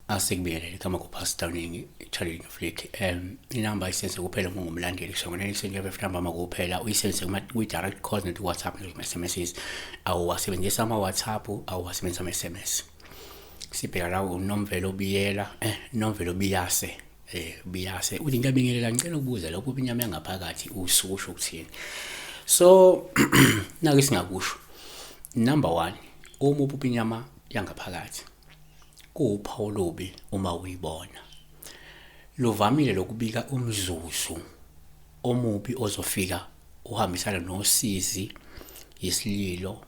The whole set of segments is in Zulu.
Asikubingelele igama kuPastor Ningi Charlie Flick. Inamba isenze kuphela uma ungumlandeli kusongenela isenti ntambama kuphela uyisebenzise kwi-direct calls ne-WhatsApp nema-SMSs. Awuwasebenzisa ama-WhatsApp, awuwasebenzisa ama-SMS. Sibheka la uNomvelo Biyela, Nomvelo Biyase. Biyase uthi ngiyabingelela, ngicela ukubuza lokhu inyama yangaphakathi ususho ukuthini. So nake singakusho. Number 1, uma uphupha inyama yangaphakathi kuwuphawu olubi uma uyibona. Luvamile lokubika umzuzu omubi ozofika uhambisana nosizi, isililo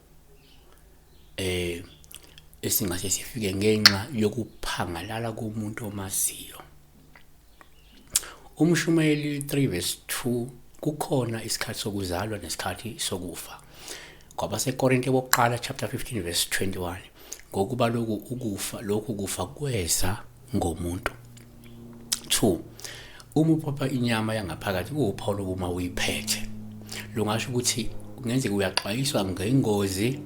esingase sifike ngenxa yokuphangalala komuntu omaziyo. Umshumayeli 3 verse 2, kukhona isikhathi sokuzalwa nesikhathi sokufa. KwabaseKorinte bokuqala chapter 15 verse 21, ngokuba lokhu ukufa, lokhu kufa kweza ngomuntu. 2, uma uphapha inyama yangaphakathi kuwuphawu lokuma uyiphethe. Lungasho ukuthi kungenzeka uyaxwayiswa ngengozi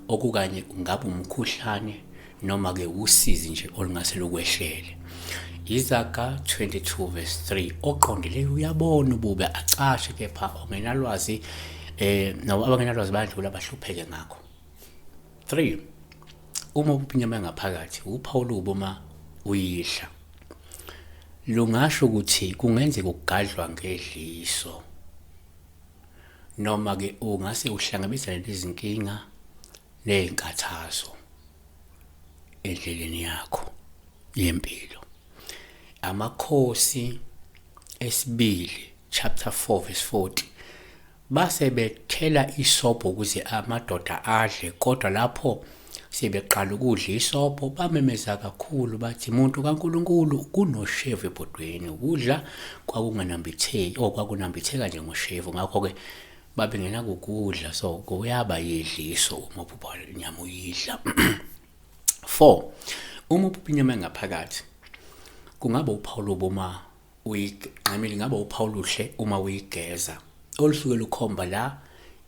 okukanye kungaba umkhuhlane noma ke usizi nje olungase lukwehlele. Izaga 22 verse 3, oqondileyo uyabona ububi acashe, kepha ongenalwazi nabo abangenalwazi bayadlula bahlupheke ngakho. 3, uma uphupha inyama yangaphakathi uphawu olubi uma uyidla. Lungasho ukuthi kungenzeka ukugadlwa ngedliso noma ke ungase uhlangabezane nezinkinga nezinkathazo endleleni yakho yempilo. Amakhosi esibili chapter 4 verse 40, base bethela isobho ukuze amadoda adle, kodwa lapho sebeqala ukudla isobho bamemeza kakhulu bathi, muntu kaNkulunkulu, kunoshevu ebhodweni. Ukudla kwakunganambitheki, okwakunambitheka nje ngoshevu, ngakho-ke babengenakukudla. So kuyaba yidliso uma uphupha inyama uyidla. 4, uma uphupha inyama yangaphakathi kungaba uphawu lobo uma uyigqamile, ingaba uphawu oluhle uma uyigeza, olusuke lukhomba la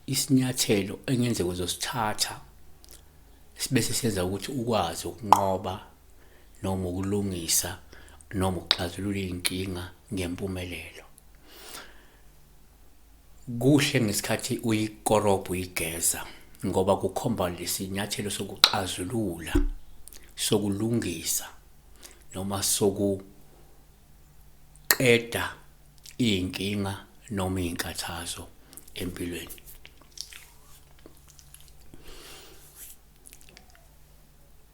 isinyathelo engenzeka uzosithatha bese senza ukuthi ukwazi ukunqoba noma ukulungisa noma ukuxazulula iy'nkinga ngempumelelo. Kuhle ngesikhathi uyikorobha uyigeza ngoba kukhomba lesinyathelo sokuxazulula, sokulungisa noma sokuqeda iy'nkinga noma iy'nkathazo empilweni.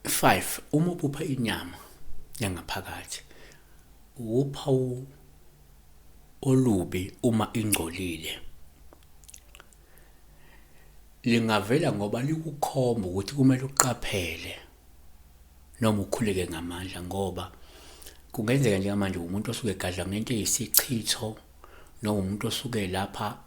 5, uma uphupha inyama yangaphakathi uphawu olubi uma ingcolile. Lingavela ngoba likukhomba ukuthi kumele uqaphele noma ukhuleke ngamandla, ngoba kungenzeka njengamanje umuntu osuke egadla ngento eyisichitho noma umuntu osuke lapha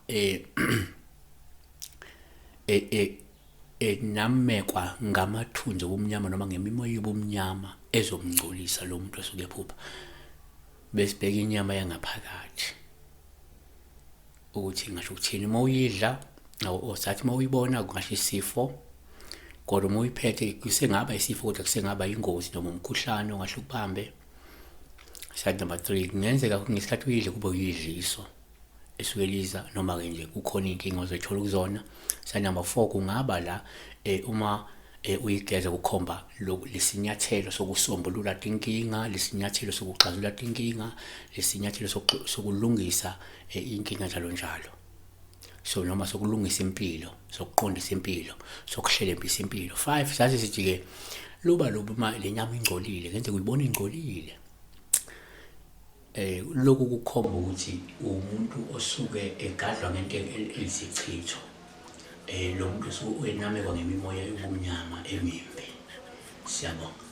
enamekwa ngamathunzi obumnyama noma ngemimoya yobumnyama ezomngcolisa lo muntu osuke ephupha. Besibheka inyama yangaphakathi ukuthi ngasho ukuthini uma uyidla, osathi uma uyibona kungasho isifo, kodwa uma uyiphethe kusengaba isifo kodwa kusengaba ingozi noma umkhuhlane ongahle ukubambe. Side number 3, kungenzeka ngesikhathi uyidle kube uyidliso esuke liza noma-ke nje kukhona iy'nkinga ozoyithola kuzona. Side number 4, kungaba la uma uyigeza kukhomba lesinyathelo sokusombulula tinkinga, lesinyathelo sokuxazulula tinkinga, lesinyathelo sokulungisa inkinga njalo njalo. So noma sokulungisa impilo, sokuqondisa impilo, sokuhlelembisa impilo. 5, sathi sithi-ke luba lobu uma le nyama ingcolile, ngenzeka uyibona ingcolile. Lokhu kukhomba ukuthi umuntu osuke egadlwa ngento eyisichitho. Lo muntu osuke uyenamekwa ngemimoya yobumnyama emimbi. Siyabonga.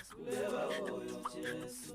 Sikhuleka kuyo Jesu.